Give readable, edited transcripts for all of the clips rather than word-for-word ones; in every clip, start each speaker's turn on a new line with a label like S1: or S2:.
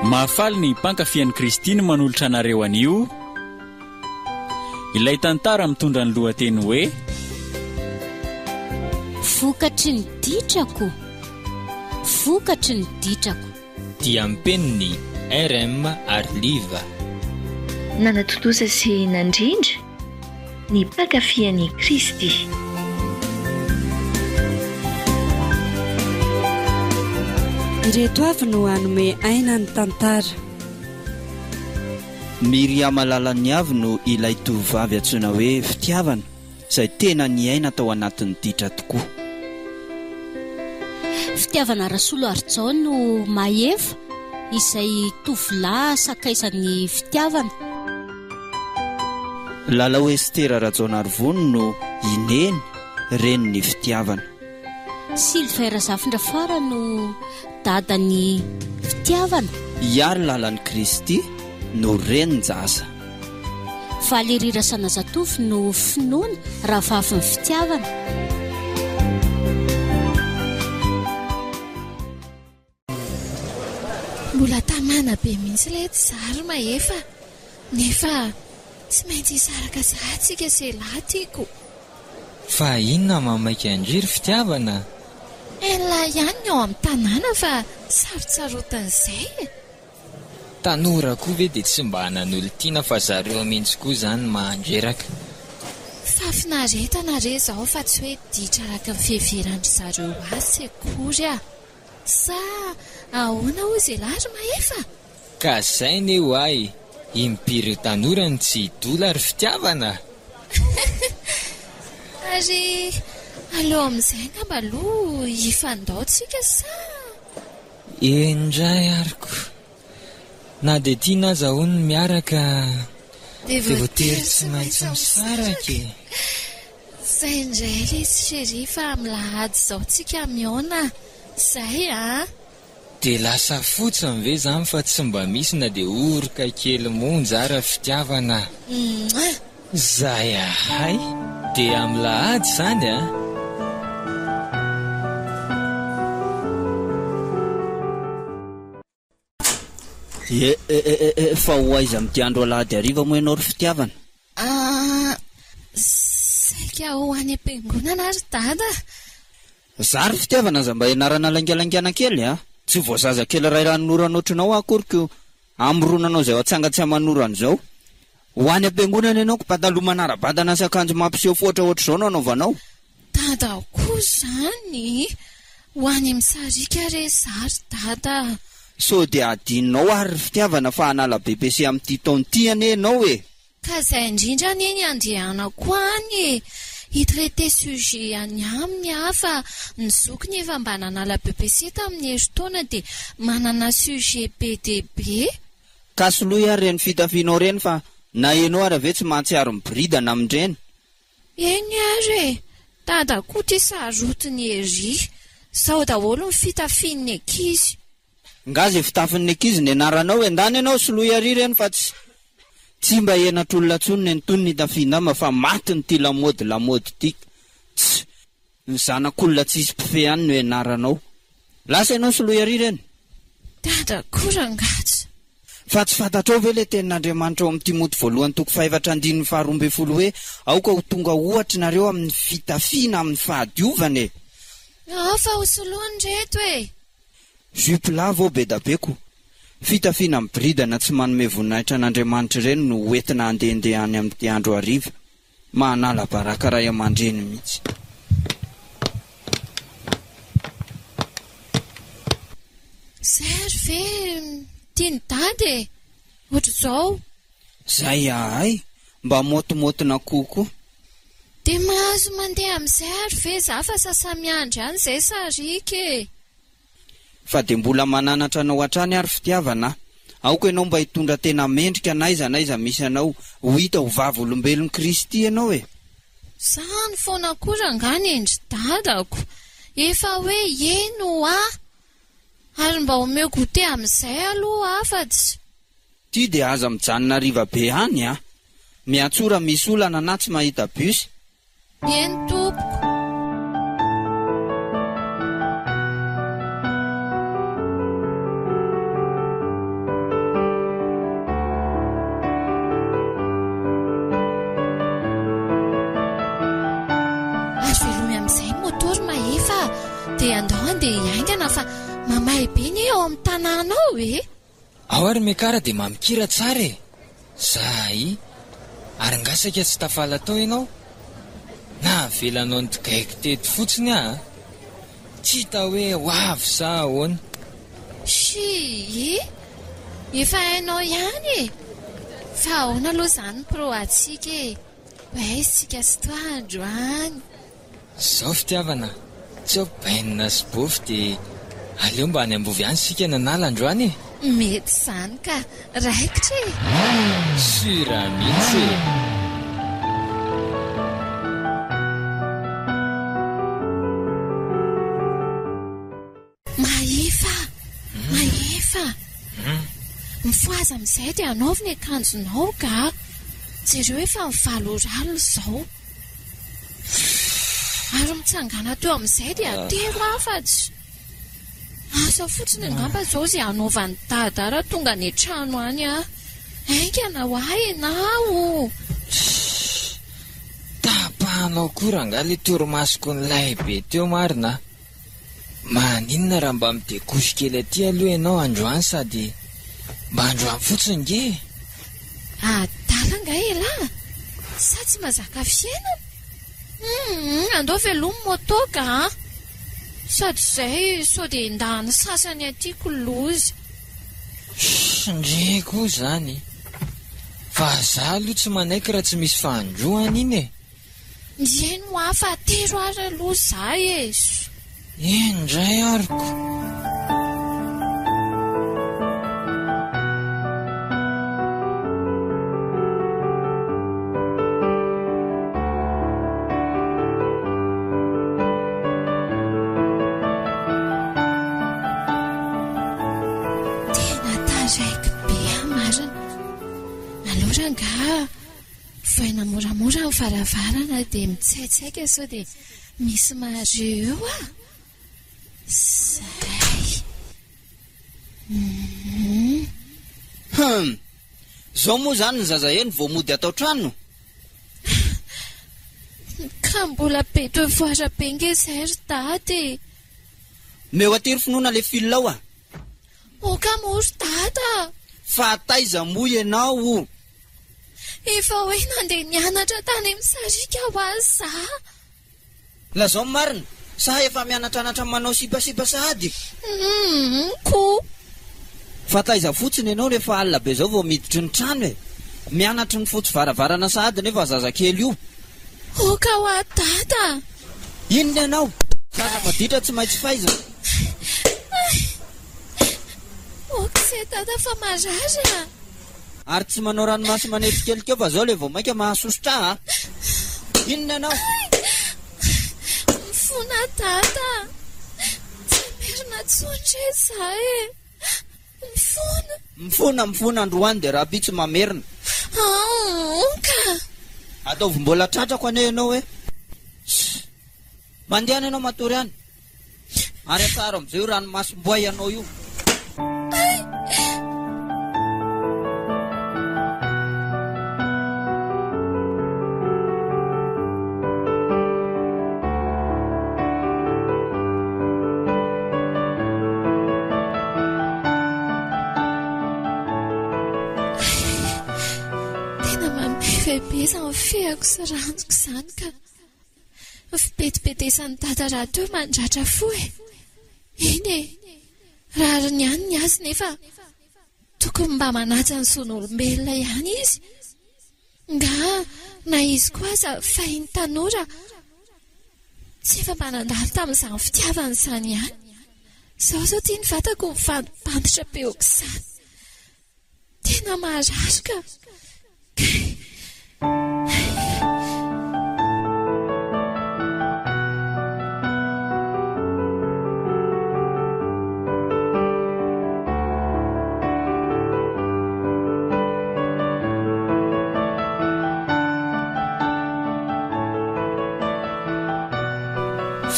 S1: Mahafaly ny mpankafy an'i Kristy ny manolotra anareo anio ilay tantara mitondra ny lohateny hoe
S2: Vokatry ny ditrako, vokatry ny ditrako.
S3: Diam-peniny RM ary Liva.
S4: Nanatontosa sy nandrindra ny mpankafy an'i Kristy.
S5: Ireto avy no hanome aina ny tantara.
S6: Miriama Lalaniavy no ilay tovovavy antsoina hoe Fitiavana izay tena niaina tao anatin'ny ditra tokoa.
S2: Fitiavana Rasoloarijao no Mahefa izay tovolahy sakaizan'ny fitiavana.
S6: Lalao Estera Rajaonarivony no i Neny, renin'ny fitiavana.
S2: Sylvain Razafindrafara no dadan'ny fitiavana.
S6: Hiary Lalan'i Kristy no renin-jaza.
S2: Valérie Rasanazatovo no finoana rahavavin'ny fitiavana.
S7: Mbola tamana be mihitsy letsy za ry Mahefa nefa tsy maintsy hisaraka sahady tsika sy elah tiako.
S3: Fa inona mahamaika an-dry ry fitiavana?
S7: Elah ihany ny ao amin'ny tanàna fa sarotsarotin'izay e!
S3: Tanora koa ve dia tsy mba hanan'olon-tiana fa zareo mihitsy koa izany mandreraka.
S7: Fahafinaretana re izao fa tsy hoe ditra araka ny fiheveran-dry zareo azy akory ah! Sa ahoana hozy elah ry Mahefa?
S3: Ka zay ne ho ahy, impiry io tanora no tsy hidola ry fitiavana?
S7: Ary aleo amin'izay angamba aloha hifandao tsika sa?
S3: Eny indray ary ko! Na dia tiana aza hono ny miaraka dia voatery tsy maintsy misaraka e!
S7: Zay indray lesy chérie fa amin'ny lahady izao tsika mihaona zay a!
S3: Dia lasa fotsiny ve izany fa tsy mba misy na dia oroka kely monja ara fitiavana?
S7: Mouah!
S3: Zay ahay! Dia amin'ny lahady izany a!
S6: Eh eh eh eh fa ho aiza amin'ity andro alahady hariva moa ianao ry fitiavana?
S7: Ah, saika ho any am-piangonana ry dada.
S6: Za ry fitiavana aza mba ianarana laingalaingana kely a! Tsy vao zaza kely iray ranonorana ohatranao aho akory ko amoronanao izao atsanga tsy aman'orana izao. Ho any am-piangonana ianao ko pataloha manara-batana sy akanjo mampiseho foatra ohatr'izao no anaovanao.
S7: Dada koa izany? Ho any amin'ny sariaka re za ry dada a!
S6: Sao dia adinonao ary ry fitiavana fa hanala BEPC amin'ity taona ity anie ianao e!
S7: Ka izay indrindra anie ny andehanako any e! Hi-traiter sujet any aminy aho fa ny zokiny efa mba nanala BEPC tamin'ny herintaona dia manana sujet be dia be.
S6: Ka soloy ary ireny fitafianao ireny fa na ianao ary ve tsy mahatsiaro miboridana amin'ireny?
S7: Eny ary e! Dada koa ty sarotiny ery! Zao daholo ny fitafian'ny ankizy.
S6: Nga ze fitafin'ny ankizy nianaranao e! Ndana ianao soloy ary ireny fa tsy tsy mba henatr'olona tsony nenitony ny itafian-damba fa matiny ty lamaody lamaody ty tsy Ny zanak'olona tsisy mpifehy any no ianaranao. Lasa ianao soloy ary ireny.
S7: Dada koa rangaha tsy.
S6: Fa tsy fantatrao ve ilay tenin'Andriamanitra ao amin'ny Timoty voalohany toko fahefatra andininy faharoa ambinifolo hoe aoka ho tonga ohatry nareo amin'ny fitafiana amin'ny fahadiovana e!
S7: Ao fa ho soloiny reto e!
S6: Jupe lava ô bedabeko! Fitafiana miboridana tsy manome voninahitra an'Andriamanitra ireny no ho entina handehandeha any amin'ity andro hariva. Manala baraka ray aman-dreny mihitsy.
S7: Zay ary ve tian'i dada e! Ohatr'izao.
S6: Zay ahay, mba môtimôtin'akoho koa.
S7: Dia mahazo mandeha amin'izay ary ve za fa sasa-miandry any izay sariaka e!
S6: Fa dia mbola mananatra anao hatrany ary fitiavana a! Aoka ianao mba hitondra tena mendrika n'aiza n'aiza misy anao, ho hita ho vavolombelon'i Kristy ianao e!
S7: Zany foana koa rangaha ny endry dadako! Efa hoe eny ho'a! Ary mba omeo goûter amin'izay aloha aho fa tsy.
S6: Ty dia aza mijanona hariva be any a! Miantsoa raha misy olana na tsy mahita bus.
S7: Eny tompoko. Dia andao handeha haingana fa mamay be anie ao amin'ny tanàna ao e!
S3: Ao ary Mekara dia mamikira tsara e! Zay! Ary nga saika tsy tafala tao ianao? Navelanao nitigaiky teto fotsiny aho a! Tsy hita hoe ho avy sa ahoana?
S7: Shii! Efa hainao ihany e! Fa ahoana aloha izany ny pro antsika e? Ho aiza isika sy toi androany?
S3: Zao fitiavana, tsy ao bainina sy bofy dia aleo mba any Ambovy any isika nanala androany e!
S7: Mety izany ka! Raikitra e!
S3: Sur mihitsy e!
S7: Mahefa! Mahefa! Mifohaza amin'izay dia anaovy ny akanjonao ka! Jereo efa valo ora alina izao. Ary mitsangàna teo amin'izay dia atero aho fa tsy. Asa fotsiny angamba izao izay hanaovan'i Dada raha tonga any an-trano any aho. Haingana ho ahy ianao!
S3: Tssy! Tapahanao koa rangahy ilay torimasoko nilay be teo marina a! Maninona raha mba mi-decouche kely aty aloha ianao androany sady mba androany fotsiny nge e!
S7: Adala angaha elah? Sa tsy mazaka fiainana? Humm andao velomy moto ka a! Sady izay sao dia endahan'ny sasany aty ko loza.
S3: Shh ndry koa izany! Fa za aloha tsy manaiky raha tsy misy fahandroana iny e!
S7: Mihaino hoa fa atero ary aloha za e!
S3: Eny indray ary ko!
S7: Tena taraiky be aho marina. Aleo rangaha Vohaina moramora ny varavarana dia mitsaitsaika sao dia misy mahare eo ah! Zay. Hum.
S6: Hum! Zao moa zany ny zaza eny vao mody ato an-trano?
S7: Ka mbola be devoir be nge zay ry dada e!
S6: Meo aty ry finoana le fil ao ah!
S7: Oka moa ry dada!
S6: Fa taiza moa ianao o?
S7: Efa hoe nandeha nianatra tany amin'ny sariaka ho azy za.
S6: Lazao ny marina, sa efa mianatranatra manao sipasipa sahady?
S7: Humm ko.
S6: Fa taiza fotsiny ianao rehefa alina be zao vao miditry ny trano e? Mianatry ny fotsy varavarana sahady nefa zazakely io.
S7: Oka hoa dada a!
S6: Inona ianao? Zaza maditra tsy maintsy faizina.
S7: Ok se dada fa marary a!
S6: Ary tsy manao ranomaso manetrikelika eo fa zao le vao maika mahasosotra a! Inona ianao?
S7: Mifona dada a! Tsy hamerina tsony re za e! Mifona!
S6: Mifona mifona androany dia rahampitso mamerina.
S7: Aonka!
S6: Ataovy mbola tratrako anie ianao e! Ssss! Mandehana ianao matory any. Ary atsaharo amin'izay io ranomasom-boay anao io.
S7: Tena mampife be izany fehako sy ranjoko izany ka. Fibedibedesan'i Dada rahateo mandratra fo e! Eny e! Rariny ihany ny azy nefa tokony mba manaja ny zon'olombelona ihany izy. Nga na izy koa aza fahiny tanora tsy efa mba nandalo tamin'izany fitiavana izany ihany. Izao izao ity ny vatako mivantobantitra be aok'izany. Tena marary ka! Kay!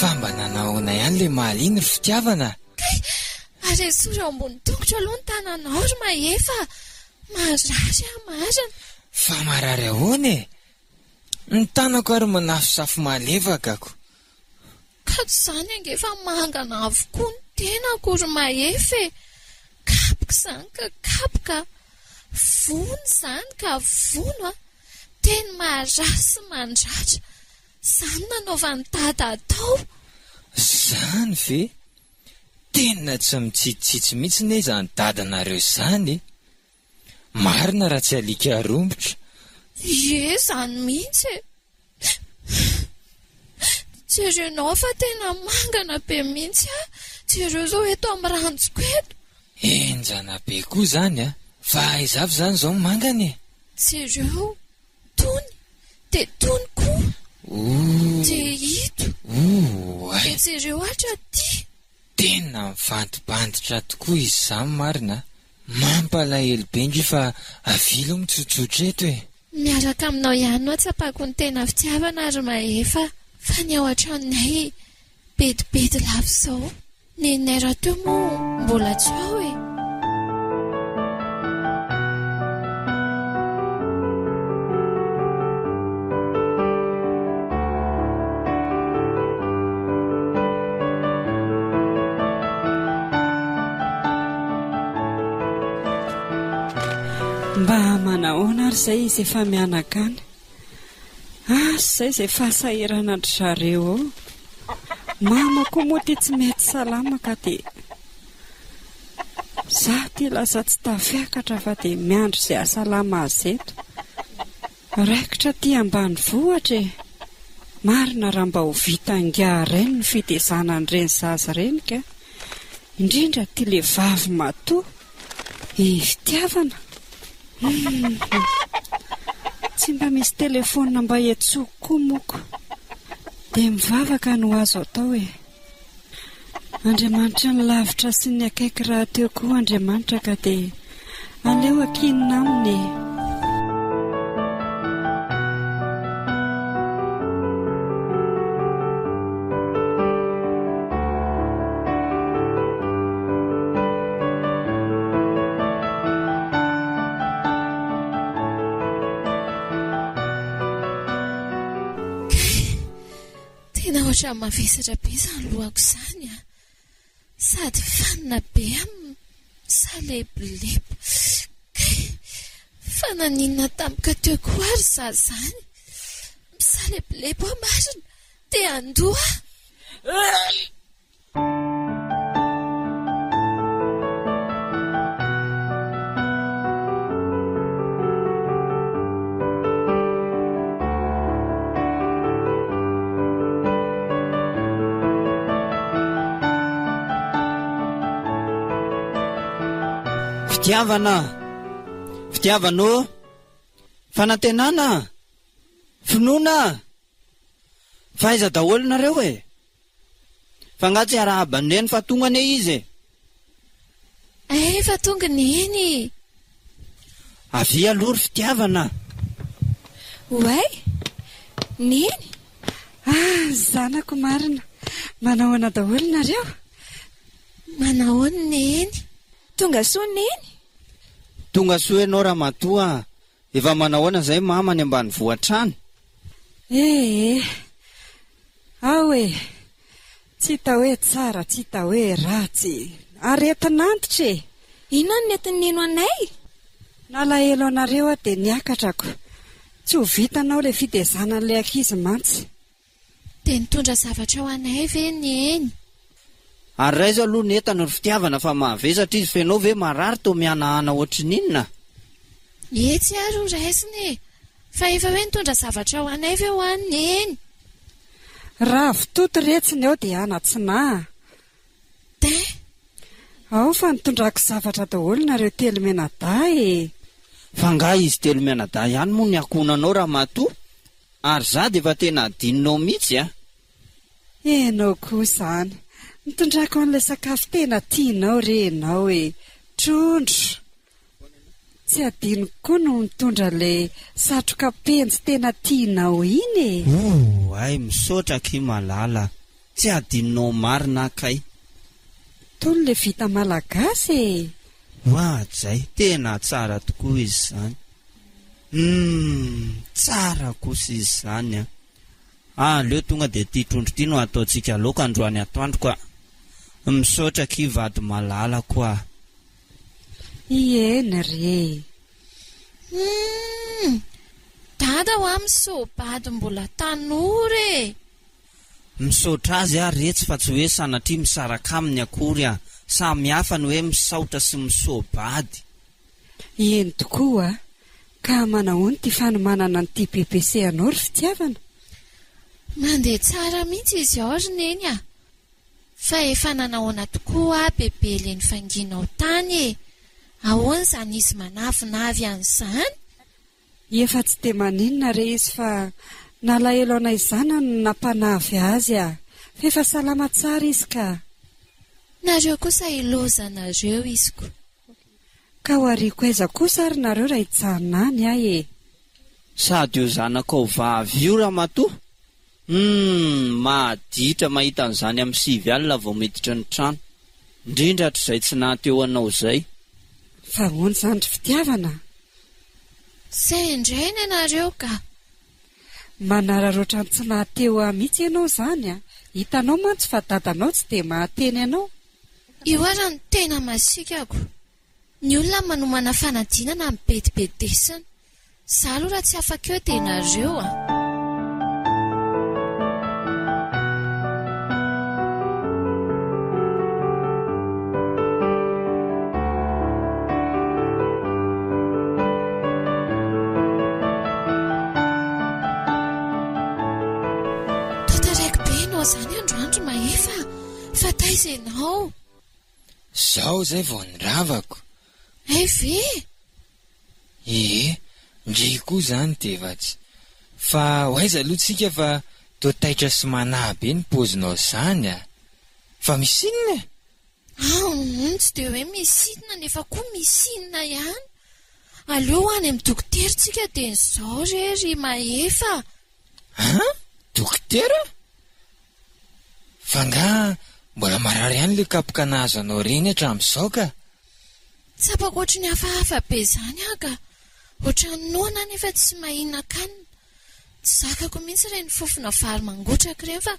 S3: Fa mba nanahoana ihany ilay mahaliana ry fitiavana a!
S7: Kay! Ary esory eo ambony tongotro aloha ny tananao ry Mahefa a! Marary aho marina.
S3: Fa marary ahoana e? Ny tanako ary manafosafo malefaka ko.
S7: Ka tsy izany ange fa mangana avokoa ny tenako ry Mahefa e! Kapoka izany ka kapoka a! Vono izany ka vono a! Teny marary sy mandratra! Izany nanaovan'i Dada atao!
S3: Izany ve? Tena tsy mitsitsitsy mihitsy ne izany dadanareo izany e! Marina raha tsy alika romotra.
S7: Ie, izany mihitsy e! Jerenao fa tena mangana be mihitsy aho. Jereo izao eto amin'ny ranjoko eto.
S3: Henjana be koa izany a! Fa aiza avy izany izao ny mangana e?
S7: Jereo, tony, dia tony koa.
S3: Ooh.
S7: Dia ito.
S3: Ooh, ay.
S7: Dia jereo hatraty.
S3: Tena mivantibantitra tokoa izy izany marina a! Mampalahelo be ndry fa avia aloha mitsotsotra eto e!
S7: Miaraka aminao ihany no atsapako ny tena fitiavana ry Mahefa fa ny ao an-tranonay bedibedy lava izao. Neninay rahateo moa mbola tsy ao e!
S5: Mba manahoana ary izay izy efa mianaka any? Asa izay izay fahasahiranan-dry zareo ao. Mama koa moa ity tsy mety salama ka dia za ity lasa tsy tafiakatra fa dia miandry izay hahasalama azy eto. Raikitra aty ambanivohitra e! Marina raha mba ho vita ingahy rainy ny fitezana an'ireny zaza ireny ka! Indrindra ity le vavy matoa e fitiavana! Humm! Tsy mba misy telephone mba iantsoako koa moko! Dia mivavaka no azo atao e! Andriamanitry ny lavitra sy ny akaiky rahateo koa Andriamanitra ka dia aleo ankinina aminy e.
S7: Kay! Tena ohatran'ny mavesatra be izany lohako izany a! Sady fanina be aho misalebolebo. Kay! Fa naninona tampoka teo koa ary izaho izany? Misalebolebo aho marina! Te handoa aho!
S6: Fitiavana! Fitiavana ô! Fanantenana! Finoana! Fa aiza daholo nareo e? Fa nga tsy arahaba neny fa tonga anie izy e!
S7: Efa tonga neny!
S6: Avia aloha ry fitiavana a!
S5: Oay! Neny! Ah, zanako marina! Manahoana daholo nareo?
S7: Manahoana neny?
S4: Tonga soa neny!
S6: Tonga soa ianao ramatoa a! Efa manahoana izay mama any ambanivohitra any?
S5: Ee, ao e! Tsy hita hoe tsara, tsy hita hoe ratsy. Aretin'antitra e!
S4: Inona no nentin'i Neny ho anay?
S5: Nalahelo anareo aho dia niakatra ko. Tsy ho vitanao ilay fitezana an'ilay ankizy mantsy.
S7: Dia nitondra zavatra ho anay ve Neny?
S6: Ary raiso aloha ny entana ry fitiavana fa mahavesatra izy f'enao ve marary toa mihanahana ohatry ny inona?
S7: Etsy ary ho raisina e! Fa efa hoe nitondra zavatra ho anay ve hoa Neny?
S5: Ravitoto retsy ny ao dia anatsinaha.
S7: Tin!
S5: Ao fa nitondrako zavatra daholo nareo telo mianadahy e!
S6: Fa angaha izy telo mianadahy ihany moa ny ankohonanao ramatoa? Ary za dia efa tena adinonao mihitsy a!
S5: Enao koa izany! Nitondrako an'ilay sakafo tena tianao re enao e! Trondro! Tsy adinoko koa no mitondra le satroka penjy tena tianao iny e!
S6: Ooh ay misaotra aky Malala, tsy adinonao marina aho kay.
S5: Tony le vita malagasy e!
S6: Oadray, tena tsara tokoa izy izany. Humm, tsara kosa izy izany an. Aleo tonga dia ity trondro ity no ataontsika laoka androany atoandro ka. Misaotra akia vady malalako a.
S5: Ieny re.
S7: Humm! Dada hoa misoa-bady mbola tanora e!
S6: Misaotra azy aho retsy fa tsy hoe sanatria misaraka aminy akory ah! Samy hafa ny hoe misaotra sy misoa-bady.
S5: Eny tokoa a! Ka manahoana ity fanomanana an'ity BPC anao ry fitiavana?
S7: Mandeha tsara mihitsy izy ao ry Neny a! Fa efa nanahoana tokoa aho bebe le nifanginao tany e! Ahoana izany izy manavinavy an'izany?
S5: Efa tsy dia maninona re izy fa nalahelo anay zanany no nampanavy azy a! F'efa salama tsara izy ka!
S7: Nareo kosa ilaozanareo izy ko!
S5: Ka ho ariako aiza kosa ary nareo raha hijanona any aho e!
S6: Sady io zanakao vavy io ramatoa? Humm! Mahaditra mahita an'izany amin'ny sivy alina vao miditra ny trano. Indrindra hatrizay tsy nahateo anao izay.
S5: Fa ahoana izany ry fitiavana a?
S7: Zay indray ny anareo ka!
S5: Manararaotra ny tsy nahateo ahy mihitsy ianao izany a! Hitanao mantsy fa dadanao tsy dia mahateny anao.
S7: Io ara no tena masiakako. Ny olona manomana fanadinana mibedibedesina. Za aloha raha tsy afaka eo dia nareo a! Toa taraiky be ianao izany androany ry Mahefa a! Fa taiza ianao?
S3: Zao zay vao niravako.
S7: Hay ve?
S3: Ee, ndry koa zany de efa tsy. Fa ho aiza aloha tsika fa toa taitra sy manahy be ny paozinao zany a! Fa misy inona e?
S7: Aon, tsy de hoe misy inona nefa koa misy inona ihany. Aleo ho any amin'ny dokotera tsika dia izao re ry Mahefa a!
S3: An? Dokotera? Fa angaha mbola marary ihany ilay kapoka nahazo anao ireny hatramin'izao ka?
S7: Tsapako ohatry ny hafahafa be izany aho ka. Ohatran'ny noana aho nefa tsy mahinan-kanina. Tsy zakako mihitsy ireny fofona vary mangotraka ireny fa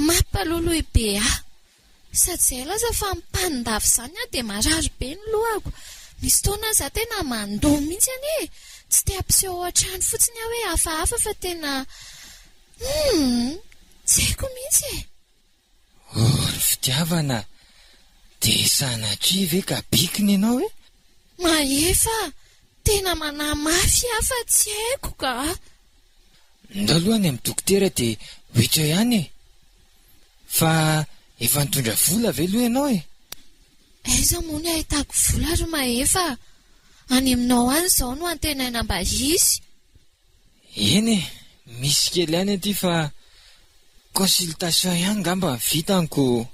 S7: mampaloloy be ahy. Sady izay laza fa mpanindavy izany aho dia marary be ny lohako. Misy fotoana aho za tena mandoa mihitsy anie e! Tsy te hampiseho ao an-trano fotsiny aho hoe hafahafa fa tena humm! Tsy haiko mihitsy e!
S3: Oh ry fitiavana a! Dia sanatria ve ka bikina ianao e?
S7: Mahefa a! Tena manahy mafy aho fa tsy haiko ka!
S3: Ndao aloha any amin'ny dokotera dia ho hita eo ihany e! Fa efa nitondra vola ve aloha ianao e?
S7: Aiza moa ny ahitako vola ry Mahefa a! Any aminao any izao no antenaina mba hisy.
S3: Eny e, misy kely ihany aty fa consultation ihany ngamba ny vitany ko.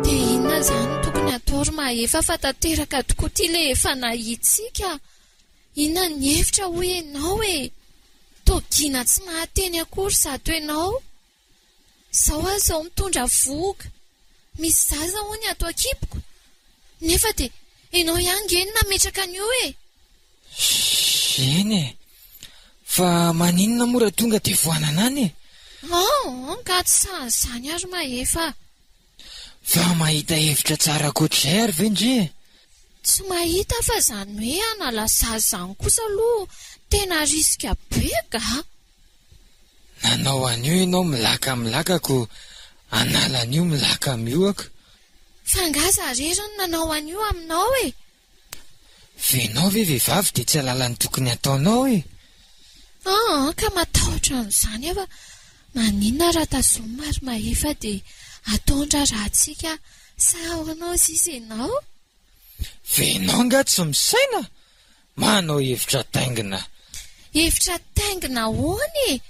S7: Dia inona izany no tokony hatao ry Mahefa fa tanteraka tokoa ity ilay efa nahiantsika? Inona ny hevitra hoy ianao e? Toa gina tsy mahateny akory izato ianao. Izao aho izao mitondra vohoka. Misy zaza hono ato an-kiboko. Nefa dia ianao ihany nge no nametraka an'io e!
S3: Eny e! Fa maninona moa raha tonga dia foanana any e?
S7: Aa, nga tsy sahy an'izany aho ry Mahefa a!
S3: Fa mahita hevitra tsara ankoatr'izay ary ve ndry e?
S7: Tsy mahita aho fa izany hoe hanala zaza izany kosa aloha tena risque be ka!
S3: Nanao an'io ianao milaka milaka ko hanala an'io milaka miohaka.
S7: Fa angaha za rery no nanao an'io aminao e?
S3: F'enao ve vehivavy dia tsy halala ny tokony hataonao e?
S7: Aa ka matahotra an'izany aho fa maninona raha tazomina ry Mahefa dia atao ny raharahantsika sa ahoana hozy izy ianao?
S3: F'enao angaha tsy misaina? Manao hevitra taingina.
S7: Hevitra taingina ahoana e?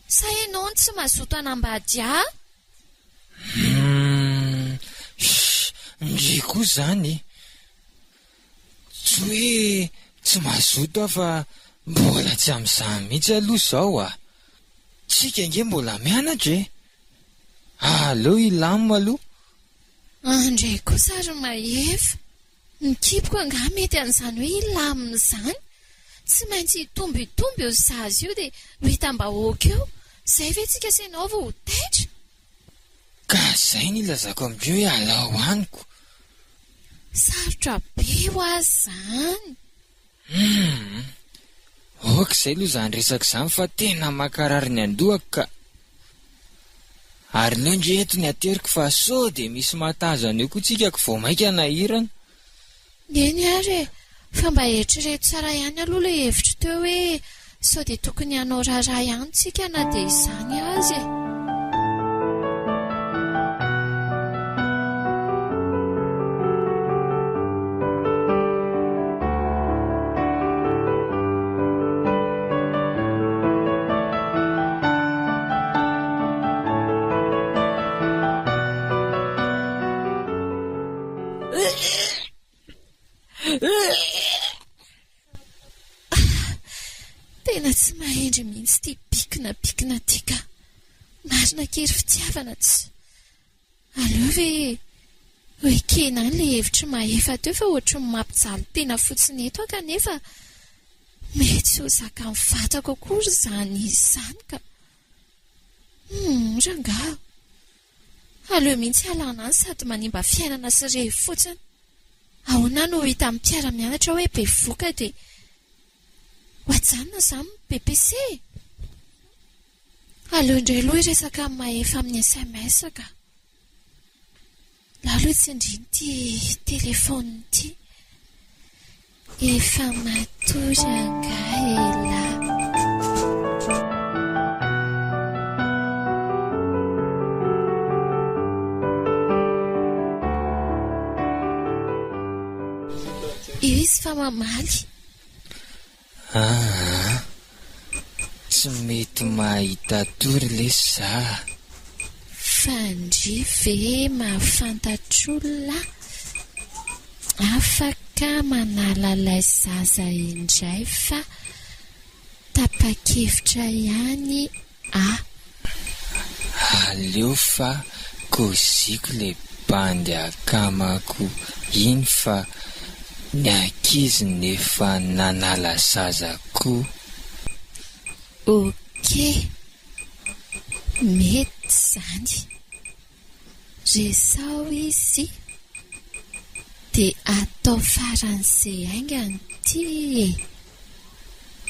S7: Sa ianao no tsy mazoto hanambady ahy?
S3: Humm, shh, ndry koa izany. Tsy hoe. Tsy mazoto aho fa mbola tsy amin'izany mihitsy aloha izao a! Tsika ange mbola mianatra e! Aleo hilamina aloha.
S7: Andray kosa ry Mahefa! Ny kiboko angaha mety an'izany hoe hilamina izany? Tsy maintsy hitombo hitombo io zaza io dia ho hitam-bahoaka eo. Izay ve tsika sy ianao vao ho taitra?
S3: Ka izay no ilazako amin-dreo hoe alao haniko.
S7: Sarotra be ho azy izany.
S3: Humm! Ok izay aloha izany resaka izany fa tena mankarary ny andohako ka. Ary aleo ndry eto ny ateriko fa sao dia misy mahatazana eo koa tsika ko vao maika hanahirana.
S7: Eny ary e! Fa mba eritrereto tsara ihany aloha ilay hevitro teo hoe sao dia tokony hanao raharaha ihany tsika na dia izany aza e! Tena tsy mahendry mihitsy ity bikina bikina ity ka. Marina kely fitiavana tsy. Aleo ve ho ekena any ilay hevitr'i Mahefa teo fa ohatry ny mampijaly tena fotsiny eto aho kanefa mety tsy ho zakan'ny vatako akory izany izy izany ka. Humm rangaha. Aleo mihitsy alana any sady manimba fiainana sy revy fotsiny. Ahoana no ho hitan'ny mpiara-mianatra hoe bevoka dia ho ajanona izany ny BPC e? Aleo indray aloha hiresaka amin'i Mahefa amin'ny sms ka. Lalo etsy indrindra ity telefaonina ity. Efa matory angaha elah? Io izy fa mamaly.
S3: Aa! Tsy mety mahita tory lesy za.
S7: Fa ndry ve mahafantatr'olona afaka manala ilay zaza indray fa tapa-kevitra ihany ah.
S3: Aleo fa koziko le bandy akamako iny fa ny ankizy nefa nanala zaza ko.
S7: Ok, mety zany. Resaho izy dia atao faran'izay haingana ity e!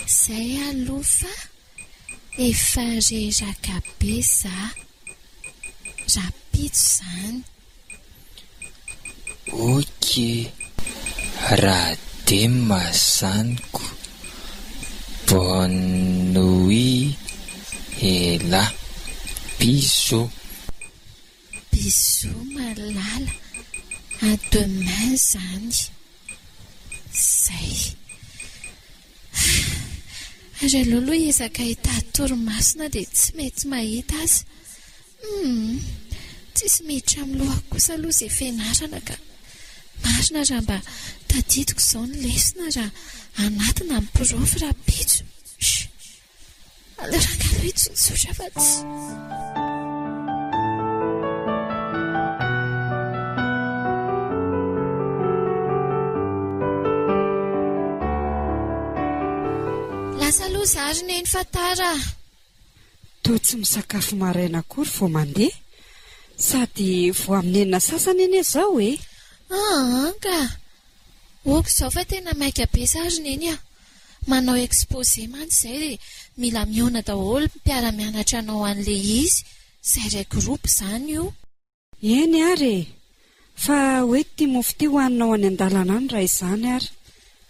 S7: Zay aloha fa Efa reraka be za. Rapitso zany.
S3: Ok raha dem zany ko bonne nuit elah bisous.
S7: Bisous malala, à demain zany. Zay. Ary aleo aloha hiezaka hitady torimaso na dia tsy mety mahita aza. Humm, tsisy miditra amin'ny lohako kosa aloha izay fianarana ka. Marina raha mba tadidiko izao ny lesona raha hanatona ny prof rahampitso. Chut. Aleo rangahy aloha hitsotsotra fa tsy. Lasa aloha za ry neny fa tara a.
S5: Toa tsy misakafo maraina akory vao mandeha. Sady vao amin'ny enina sasany anie izao e.
S7: Aa ka. Ok izao fa tena maika be za ry neny a. Manao exposé mantsy izay dia mila mihaona daholo ny mpiara-mianatra hanao an'ilay izy, izay iray groupe izany io.
S5: Eny ary e! Fa hoeto ity mofo ity hohaninao any an-dalana any raha izany ary.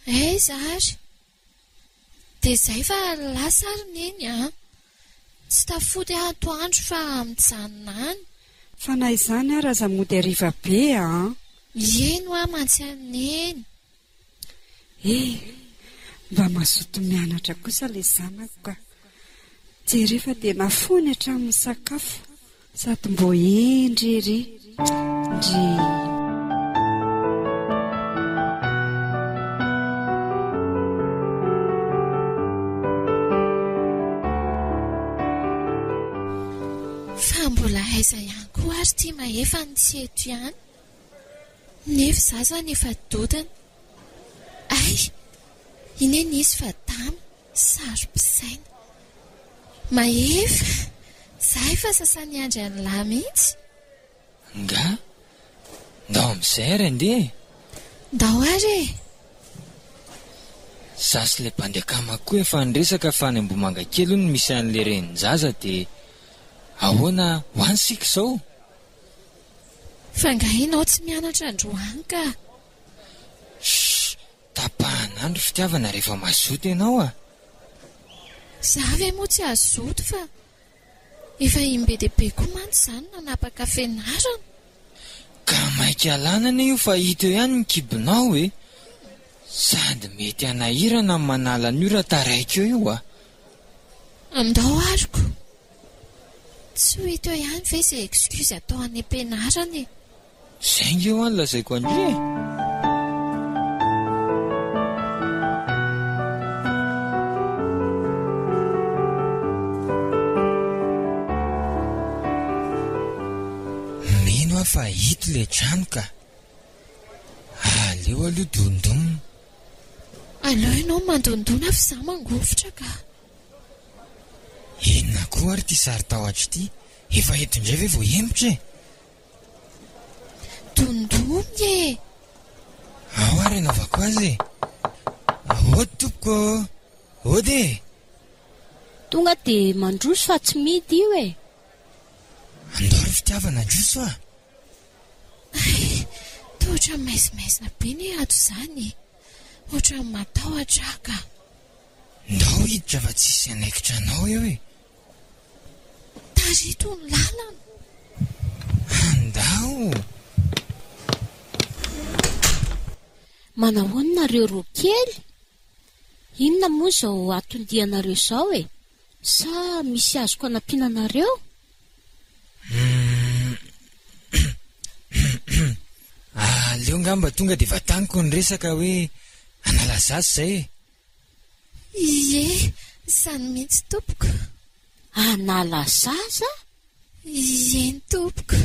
S7: Aiza ary? Dia izay fa lasa ary Neny a! Tsy tafody aho atoandro fa mijanona any.
S5: Fa na izany ary aza mody hariva be an!
S7: Eny hoa mantsy an'i Neny.
S5: Eh! Mba mazoto mianatra kosa ilay zanako ka. Jereo fa tena foany hatramin'ny sakafo sady mbô hendry ery. Ndrii.
S7: ary ity Mahefa no tsy eto ihany. Nefa izaho izany efa dodona. Hay! Iny anie izy fa dama, saro-pisaina. Mahefa! Izaho efa sasa-niandry an'lah mihitsy.
S3: Nga? Ndao amin'izay ary andeha e!
S7: Ndao ary e!
S3: Za sy ilay bandy akama koa efa niresaka fa any Ambohimangakely hono misy an'ilay renin-jaza dia ahoana ho any isika izao?
S7: Fa angaha ianao tsy mianatra androany ka?
S3: Shh! Tapahana any ry fitiavana rehefa mazoto ianao a!
S7: Za ve moa tsy hazoto fa Efa im-be dia be koa mantsy izaho no nanapaka fianarana.
S3: Ka maika alana anie io fa hita eo ihany ny kibonao e! Sady mety hanahirana ny manala an'io raha taraiky eo io a!
S7: Andao ary ko! Tsy ho hita eo ihany ve izay excuse atao any am-pianarana e!
S3: Zay nge hoa no lazaiko an-dry e! Mino aho fa ito le trano ka! Aleo aloha dondonina.
S7: Aleo ianao mandondona fa izaho mangovitra ka!
S3: Inona koa ary ity saro-tahotra ity? Efa eto indray ve vao hemotra e?
S7: Dondony e!
S3: Ao ary anaovako azy e! Ody tompoko ô! Ody e!
S2: Tonga dia mandroso fa tsy midy io e!
S3: Andao ry fitiavana handroso a!
S7: Hay! Toa ohatran'ny maizimaizina be ny ato izany e! Ohatran'ny matahotra aho ka!
S3: Ndao hiditra fa tsisy hanaikitra anao eo e!
S7: Tarito ny lalana.
S3: Andao!
S2: Manahoana nareo roa kely? Inona moa izao atondianareo izao e? Sa misy azoko anampiana anareo?
S3: Aleo ngamba tonga dia vataniko ny resaka hoe hanala zaza izay e!
S7: Ie, izany mihitsy tompoko.
S2: Hanala zaza?
S7: Ieny tompoko.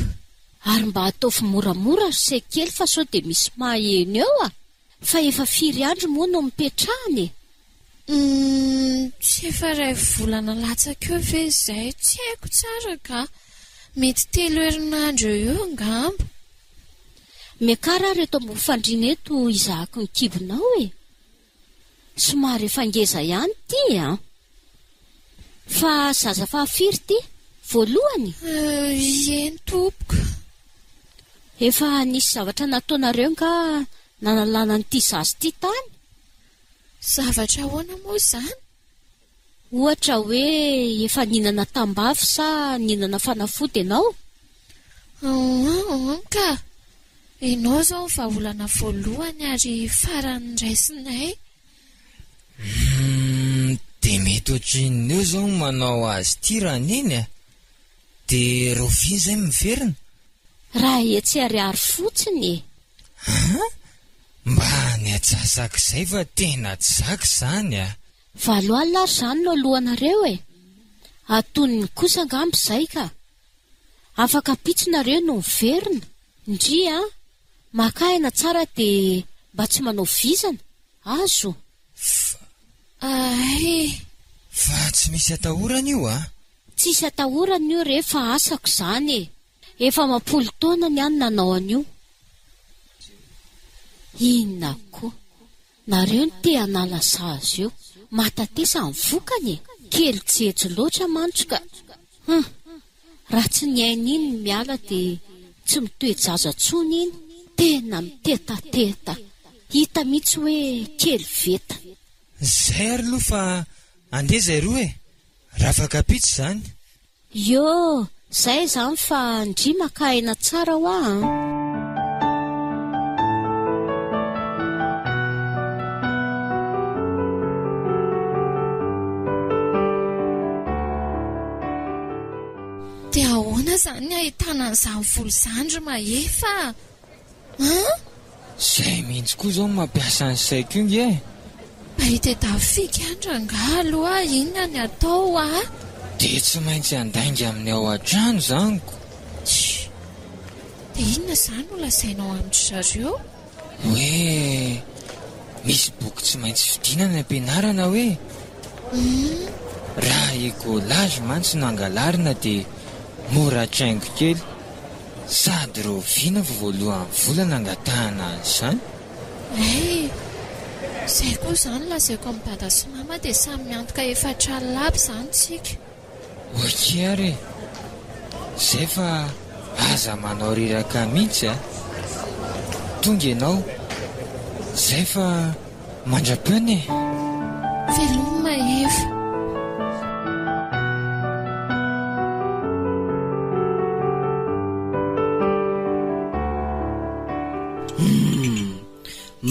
S2: Ary mba ataovy moramora ry se kely fa sao dia misy maheno eo a! Fa efa firy andro moa no nipetrahana e?
S7: Humm, tsy efa iray volana latsaka eo ve izay? Tsy haiko tsara ka! Mety telo herinandro eo eo angamba.
S2: Miakara ary eto ambony fandriana eto hizahako ny kibonao e! Somary efa ngeza ihany ity an! Fa zaza fahafiry ity? Voalohany?
S7: Eny tompoko.
S2: Efa nisy zavatra nataonareo nga nanalana an'ity zaza ity tany?
S7: Zavatra ahoana moa izany?
S2: Ohatra hoe efa nihinana tambavy sa nihinana fanafody ianao?
S7: Humm ka! Ianao izao ny vahaolana voalohany ary farany raisinay.
S3: Humm dia mety ohatrinona eo izao ny manao azy ity raha neny a! Dia rahoviana izay miverina?
S2: Raha etsy ariary fotsiny e!
S3: An! Mba ny atsasak'izay fa tena tsy zaka izany a!
S2: 8000 ary izany no alohanareo e! Atonony kosa angamba izay ka! Afaka ampitso nareo no miverina. Ndry a! Maka aina tsara dia mba tsy manao vizana. Azo?
S3: Fa.
S7: Ay!
S3: Fa tsy misy atahorana io a!
S2: Tsisy atahorana io re fa asako izany e! Efa amam-polo taona ny ahy no nanao an'io. Inona koa? Nareo no te hanala sazy eo. Matatesa ny vokany e! Kely jejo loatra mantsy ka. Hum! Raha tsy ny ainy iny no miala dia tsy mitoe-jaza tsony iny. Tena mitetateta. Hita mihitsy hoe kely veta.
S3: Zay ary aloha fa andeha zay roa e! Rafakapitso izany.
S2: Yoo, zay izany fa ndry maka aina tsara hoa an!
S7: Dia ahoana izany ny ahitana an'izany vola izany ry Mahefa a? An?
S3: Zay mihitsy koa zao no mampiasa ny saiko io nge e!
S7: Mba hitadiavo fika any rangaha aloha inona ny atao a!
S3: Dia tsy maintsy handainga amin'ny ao an-trano zany ko!
S7: Tch! Dia inona izany no lazainao amin-dry zareo?
S3: Hoe misy boky tsy maintsy vidiana any am-pianarana hoe?
S7: Humm.
S3: Raha écolage mantsy no angalarina dia mora traingo kely. Sady rahoviana vao voalohan'ny volana angatahana an'izany?
S7: Hay! Izay koa izany lazaiko amin'i dada sy mama dia samy miantoka efatr'alina aby izany tsika.
S3: Ok ary e! Zay fa aza manao reraka mihitsy a! Tonga ianao, zay fa mandra-pihaona e!
S7: Veloma Eva.
S6: Humm!